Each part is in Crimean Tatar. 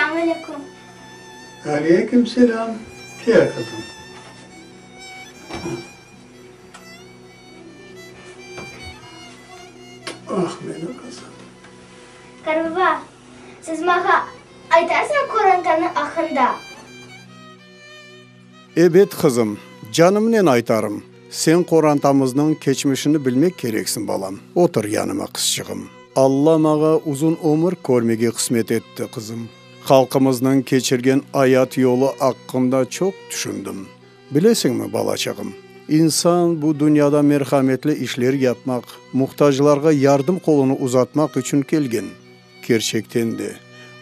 Selâm aleyküm. Aleyküm selâm. Kel, qızım. Ah, menim qızım. Qartbaba, siz maña aytasıñmı qorantanıñ aqqında? Ebet, qızım, canımnen aytarım. Sen qorantamıznıñ keçmişini bilmek kereksiñ, balam. Otur yanıma, qızçığım. Alla maña uzun ömür körmege qısmet etti, qızım. Halqımıznıñ keçirgen ayat yolu aqqında çoq tüşündim. Bilesiñmi, balaçığım, insan bu dünyada merhametli işler yapmaq, muhtaclarğa yardım qolunı uzatmaq içün kelgen. Kerçekten de,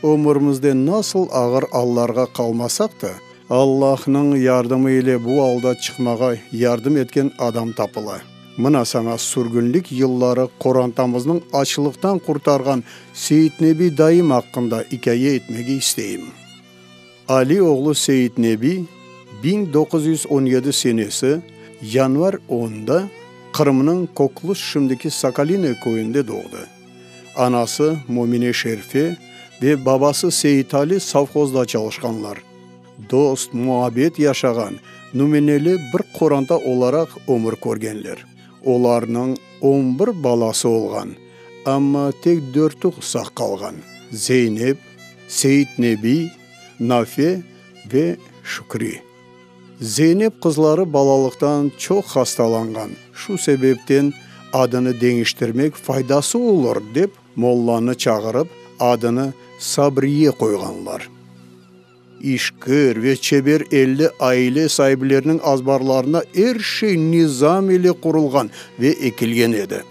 ömürimizde nasıl ağır allarğa qalmasaq da, Allahnıñ yardımı ile bu alda çıqmağa yardım etken adam tapıla. Mına saña sürgünlik yılları qorantamıznıñ açlıqtan qurtarğan Seyitnebi dayım aqqında ikâye etmege isteyim. Ali oğlu Seyitnebi 1917 senesi yanvar onda Qırımnıñ Koklus şimdiki Sokolinoye köyünde doğdı. Anası Mümine Şerfe ve babası Seyitali sovhozda çalışqanlar. Dost, muabbet yaşağan nümüneli bir qoranta olaraq ömür körgenler. Olarnıñ on bir balası olğan, amma tek dörtü sağ qalğan, Zeynep, Seyitnebi, Nafe ve Şükri. Zeynep qızları balalıqtan çoq hastalanğan, şu sebepten adını deñiştirmek faydası olur dep, mollanı çağırıp, adını Sabriye qoyğanlar. İşkir ve çeber elli aile saipleriniñ azbarlarında er şey nizam ile qurulğan ve ekilgen edi.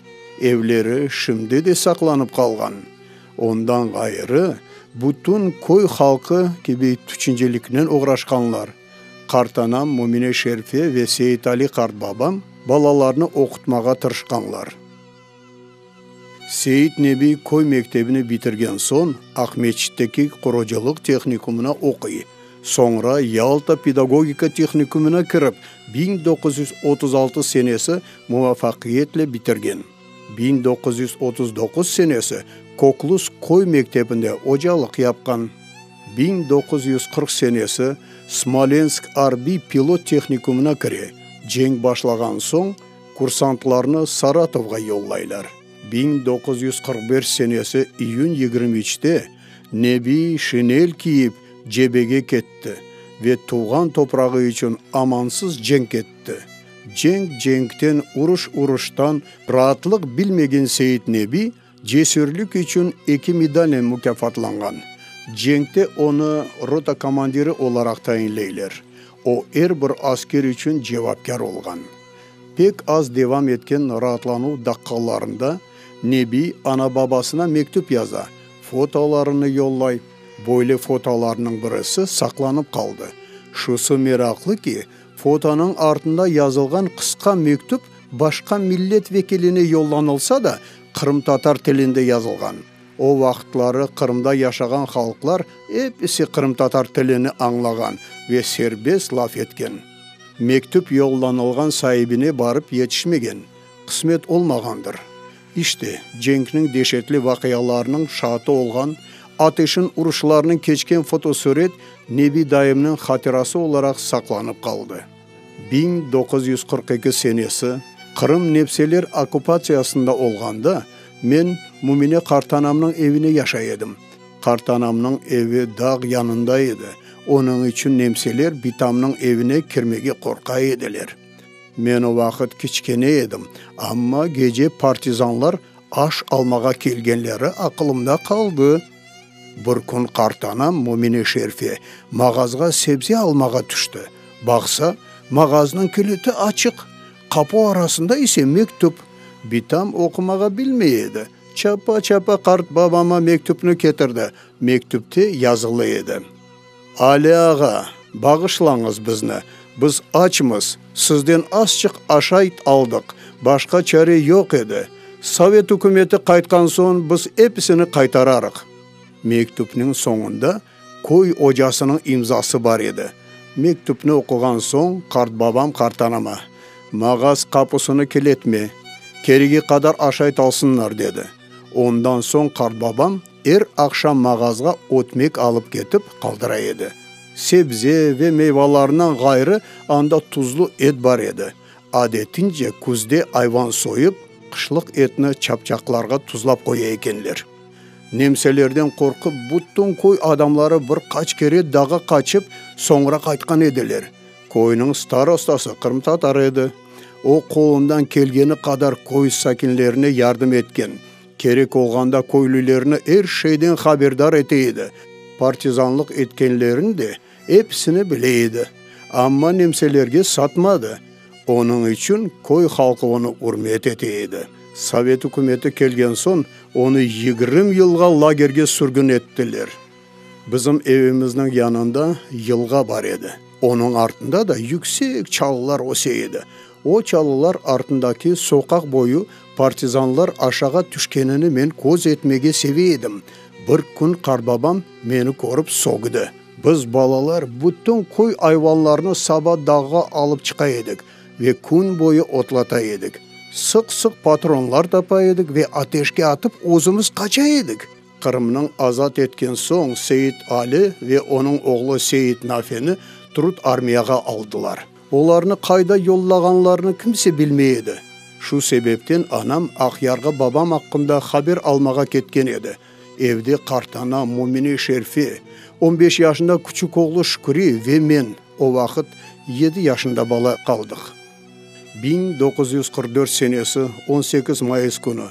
Evleri şimdi de saqlanıp qalğan. Ondan ğayrı, bütün köy halqı kibi tüçünciliknen oğraşqanlar. Qartanam Mümine Şerfe ve Seyitali qartbabam balalarnı oqutmağa tırışqanlar. Seyit Nebi köy mektebini bitirgen soñ Aqmeçitteki qurucılıq tehnikumına oquy. Soñra Yalta pedagogika tehnikumına kirip, 1936 senesi muvafaqiyetle bitirgen. 1939 senesi Kokluz köy mektebinde ocalıq yapqan. 1940 senesi Smolensk arbiy pilot tehnikumına kire, cenk başlağan soñ kursantlarnı Saratovğa yollaylar. 1941 senesi iyün 23-te Nebi şinel kiyip cebege ketti ve tuvğan toprağı içün amansız cenk etti. Cenk cenkten, uruş uruştan raatlıq bilmegen Seyit Nebi cesürlik içün eki medalnen mukâfatlanğan. Cenkte onı rota komandiri olaraq tayinleyler. O, er bir asker içün cevapkâr olğan. Pek az devam etken raatlanuv daqqalarında Nebi ana-babasına mektüp yaza, fotolarını yollay. Böyle fotolarnıñ birisi saqlanıp qaldı. Şusı meraqlı ki, Fotonıñ artında yazılğan qısqa mektüp başqa millet vekiline yollanılsa da, qırımtatar tilinde yazılğan. O vaqıtları Qırımda yaşağan halqlar episi qırımtatar tilini añlağan ve serbest laf etken. Mektüp yollanılğan saibine barıp yetişmegen, qısmet olmağandır. İşte, cenkniñ deşetli vaqialarınıñ şaatı olğan, ateşin uruşlarınıñ keçken fotosuret Nebi dayımnıñ hatırası olaraq saqlanıp qaldı. 1942 senesi, Qırım nepseler okkupatsiyasında olğanda, men Mümine qartanamnıñ evine yaşay edim. Qartanamnıñ evi dağ yanında edi, onıñ içün nemseler bitamnıñ evine kirmege qorqa ediler. Men o vaqıt kiçkene edim, amma gece partizanlar aş almağa kelgenleri aqılımda qaldı. Bir kün qartanam Mümine Şerfe mağazğa sebze almağa tüşti. Baqsa, mağaznıñ kiliti açıq, qapu arasında ise mektüp. Bitam oqumağa bilmey edi. Çapa-çapa qartbabama mektüpni ketirdi. Mektüpte yazılı edi. Ali ağa, bağışlañız bizni, biz açmız, sizden azçıq aşayt aldıq, başqa çare yoq edi. Sovet ükümeti qaytqan soñ biz episini qaytararıq. Mektüpniñ soñunda köy ocasınıñ imzası bar edi. Mektüpni oquğan soñ qartbabam qartanama, Mağaz qapusını kiletme, keregi qadar aşayt alsınlar, dedi. Ondan soñ qartbabam. Er aqşam mağazğa ötmek alıp ketip, qaldıra edi. Sebze ve meyvalarından ğayrı anda tuzlu et bar edi. Adetince küzde ayvan soyıp, qışlıq etni çapçaqlarğa tuzlap qoya ekenler. Nemselerden qorqıp, bütün köy adamları bir qaç kere dağa qaçıp, soñra qaytqan ediler. Köyniñ starostası qırımtatar edi. O, qolundan kelgeni qadar köy sakinlerine yardım etken, kerek olğanda köylülerni er şeyden haberdar ete edi. Partizanlıq etkenlerini de episini bile edi. Amma nemselerge satmadı. Onıñ içün köy halqı onı ürmet ete edi. Sovet ükümeti kelgen soñ, onı 20 yılğa lagerge sürgün ettiler. Bizim evimizniñ yanında yılğa bar edi. Onıñ artında da yüksek çalılar öse edi. O çalılar artındaki soqaq boyu partizanlar aşağa tüşkenini men köz etmege seve edim. Bir kün qartbabam meni körip sögdi. Biz, balalar, bütün köy ayvanlarını saba dağğa alıp çıqa edik ve kün boyu otlata edik. Sıq-sıq patronlar tapa edik ve ateşke atıp özümiz qaça edik. Qırımnıñ azat etken soñ Seit Ali ve onıñ oğlu Seit Nafeni Trud armiyağa aldılar. Olarnı qayda yollağanlarını kimse bilmey edi. Şu sebepten anam Aqyarğa babam aqqında haber almağa ketken edi. Evde qartana Mümine Şerfe, on beş yaşında küçük oğlu Şükri ve men, o vaqıt yedi yaşında bala, qaldıq. 1944 senesi 18 mayıs künü,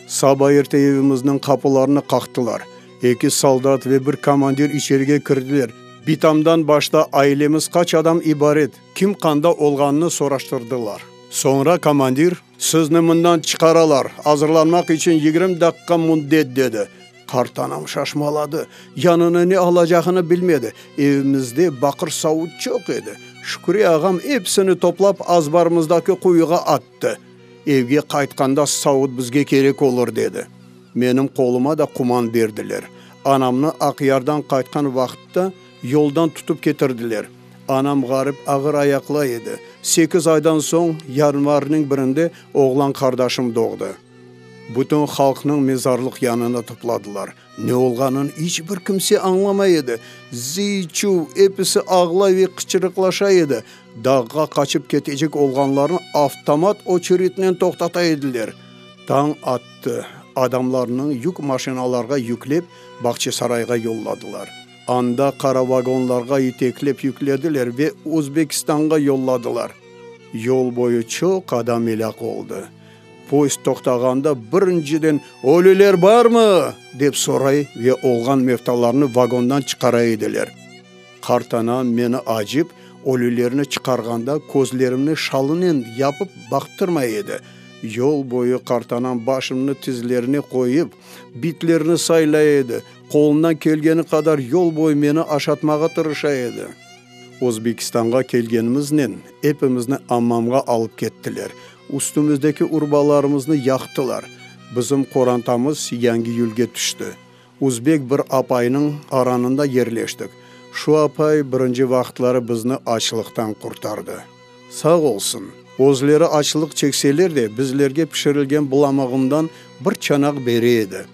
saba erte evimizniñ qapılarını qaqtılar. Eki soldat ve bir komandir içerige kirdiler. Bitamdan başta ailemiz qaç adam ibaret, kim qanda olğanını soraştırdılar. Soñra komandir, Sizni mından çıqaralar, azırlanmaq içün 20 daqqa müddet, dedi. Qartanam şaşmaladı, yanına ne alacağını bilmedi. Evimizde baqır savut çoq edi. Şükri ağam episini toplap azbarımızdaki quyuğa attı. Evge qaytqanda savut bizge kerek olur, dedi. Menim qoluma da quman berdiler. Anamnı Aqyardan qaytqan vaqıtta yoldan tutıp ketirdiler. Anam ğarip ağır ayaqlı edi. Sekiz aydan soñ, yanvarniñ birinde oğlan qardaşım doğdı. Bütün halqnıñ mezarlıq yanına topladılar. Ne olğanın iç bir kimse añlamay edi. Ziy-çuv, episi ağlay ve qıçırıqlaşa edi. Dağğa qaçıp ketecek olğanlarnı avtomat oçeritinen toqtata ediler. Tañ attı. Adamlarnıñ yük maşinalarğa yüklep, Bağçasarayğa yolladılar. Anda qara vagonlarğa iteklep yüklediler ve Özbekistanğa yolladılar. Yol boyu çoq adam elâk oldı. Poyezd toqtağanda birinciden Ölüler barmı? dep soray ve olğan mevtalarnı vagondan çıqara ediler. Qartanam meni acıp, ölülerni çıqarğanda közlerimni şalınen yapıp baqtırmay edi. Yol boyu qartanam başımnı tizlerine qoyıp, bitlerni saylay edi, qolundan kelgeni qadar yol boyu meni aşatmağa tırışa edi. Özbekistanğa kelgenimiznen epimizni ammamğa alıp kettiler. Üstümizdeki urbalarımıznı yaqtılar. Bizim qorantamız Yangiyülge tüşti. Üzbek bir apaynıñ aranında yerleştik. Şu apay birinci vaqıtları bizni açlıqtan qurtardı. Sağ olsun! Özleri açlıq çekseler de, bizlerge pişirilgen bulamığından bir çanaq bere edi.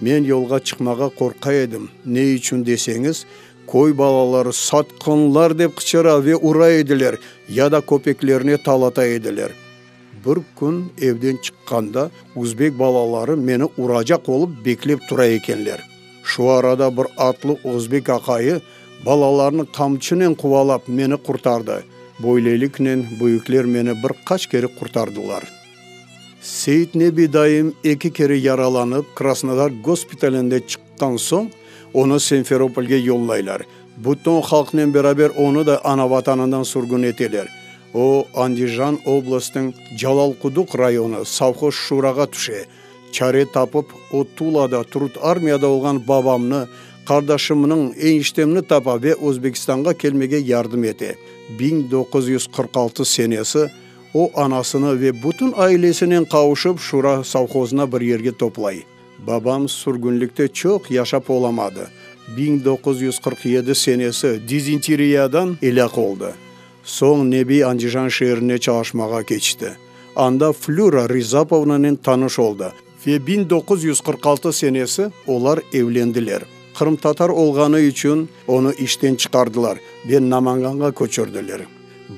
Men yolğa çıqmağa qorqa edim, ne içün deseñiz, köy balaları satqınlar dep qıçıra ve ura ediler ya da köpeklerine talata ediler. Bir kün evden çıqqanda üzbek balaları meni uracaq olıp beklep tura ekenler. Şu arada bir atlı özbek aqayı balalarnı qamçınen quvalap meni qurtardı. Böyleliknen büyükler meni bir qaç kere qurtardılar. Seit Nebi dayım eki kere yaralanıp Krasnodar gospitalinde çıqqan soñ, onı Simferopolge yollaylar. Bütün halqnen beraber onı da ana-Vatanından sürgün eteler. O, Andijan oblastınıñ Calalquduq rayonı sovhoz Şurağa tüşe. Çare tapıp, o, Tulada Trud armiyada olğan babamnı, qardaşımnıñ, eniştemni tapa ve Özbekistanğa kelmege yardım ete. 1946 senesi o, anasını ve bütün ailesinen qavuşıp, Şura sovhozına bir yerge toplay. Babam sürgünlikte çoq yaşap olamadı, 1947 senesi dizenteriyadan elâk oldı. Soñ Nebi Andijan şeerine çalışmağa keçti. Anda Flüra Rizapovnanen tanış oldı. Ve 1946 senesi olar evlendiler. Qırımtatar olğanı içün onı işten çıqardılar ve Namanganğa köçürdiler.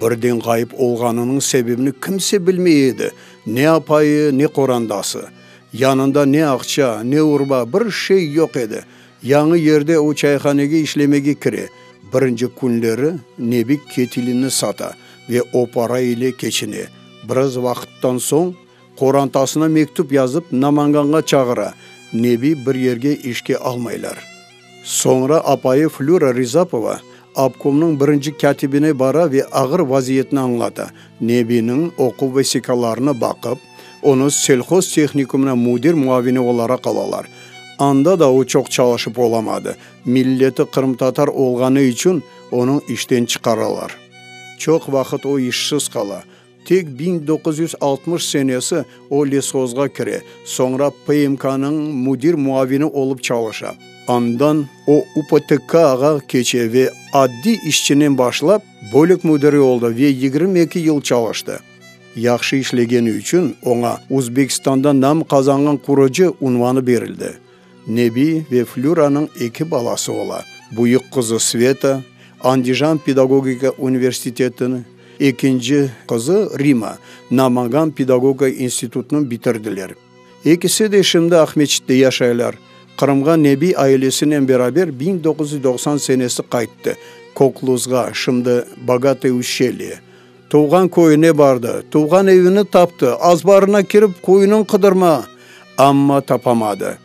Birden ğayıp olğanınıñ sebebini kimse bilmey edi, ne apayı, ne qorandası. Yanında ne aqça, ne urba, bir şey yoq edi. Yañı yerde o çayhanege işlemege kire. Birinci künleri Nebi ketilini sata ve o para ile keçine. Biraz vaqıttan soñ qorantasına mektüp yazıp Namanganğa çağıra, Nebi bir yerge işke almaylar. Soñra apayı Flüra Rizapova obkomnıñ birinci kâtibine bara ve ağır vaziyetni añlata, Nebiniñ oquv vesiqalarını baqıp, onı selhoz tehnikumına müdir muavini olaraq alalar. Anda da o çoq çalışıp olamadı, milleti qırımtatar olğanı içün onıñ işten çıqaralar. Çoq vaqıt o işsiz qala. Tek 1960 senesi o leshozğa kire, soñra PMK-nıñ müdir muavini olıp çalışa. Andan o UPTK-ğa keçe ve addiy işçinen başlap, bölük müdiri oldı ve 22 yıl çalıştı. Yahşı işlegeni içün oña Uzbekistanda nam qazanğan qurucı unvanı berildi. Nebi ve Flüranıñ eki balası ola, büyük qızı Sveta, Andijan pedagogika universitetini, ekinci qızı Rima, Namangan pedagogika institutını bitirdiler. Ekisi de şimdi Aqmeçitte yaşaylar. Qırımğa Nebi ailesinen beraber 1990 senesi qayttı, Kokluzğa, şimdi Bogatoye Uşelye. Tuvğan köyüne bardı, tuvğan evini taptı, azbarına kirip qoyunın qıdırma, amma tapamadı.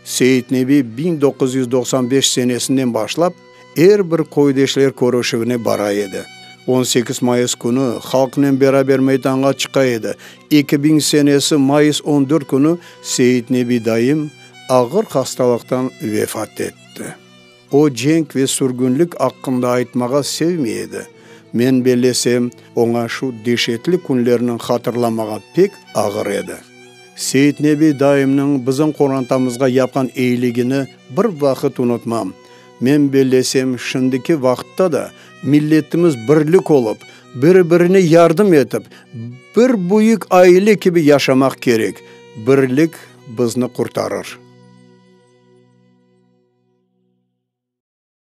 Seit Nebi 1995 senesinden başlap er bir köydeşler körüşüvine bara edi. 18 mayıs künü halqnen beraber meydanğa çıqa edi. 2000 senesi mayıs 14 künü Seit Nebi dayım ağır hastalıqtan vefat etti. O cenk ve sürgünlik aqqında aytmağa sevmey edi. Men bellesem, oña şu deşetli künlerniñ hatırlamağa pek ağır edi. Seit Nebi dayımnıñ bizim qorantamızğa yapqan eyiligini bir vaqıt unutmam. Men bellesem, şimdiki vaqıtta da milletimiz birlik olıp, biri-birine yardım etip, bir büyük aile kibi yaşamaq kerek. Birlik bizni qurtarır.